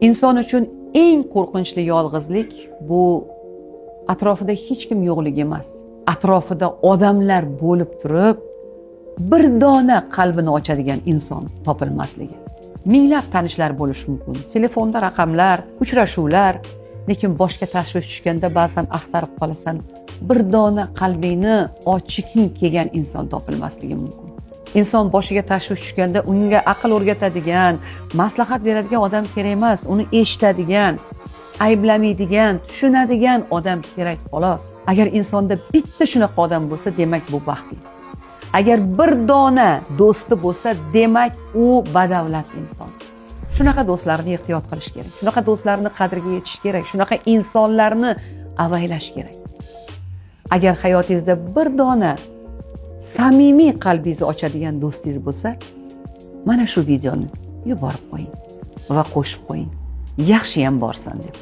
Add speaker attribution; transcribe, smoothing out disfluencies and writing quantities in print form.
Speaker 1: Inson uchun eng qo'rqinchli yolg'izlik bu atrofida hech kim yo'qligi emas. Atrofida odamlar bo'lib turib, bir dona qalbini ochadigan inson topilmasligi. Minglab tanishlar bo'lishi mumkin. Telefonda raqamlar, uchrashuvlar, lekin boshga tashvish tushganda ba'zan axtarib qolasan, bir dona qalbingni ochiging kelgan inson topilmasligi mumkin. Inson boshiga tashvish tushganda unga aql o'rgatadigan, maslahat beradigan odam kerak emas, uni eshitadigan, ayblamaydigan, tushunadigan odam kerak xolos. Agar insonda bitta shunaqa odam bo'lsa, demak bu baxtli. Agar bir dona do'sti bo'lsa, demak u badavlat inson. Shunaqa do'stlarni ehtiyot qilish kerak. Shunaqa do'stlarni qadriga yetish kerak. Shunaqa insonlarni avaylash kerak. Agar hayotingizda bir dona samimiy qalbingizni ochadigan do'stingiz bo'lsa, mana shu videoni yuborib qo'ying va qo'shib qo'ying. Yaxshiyam borsan deb.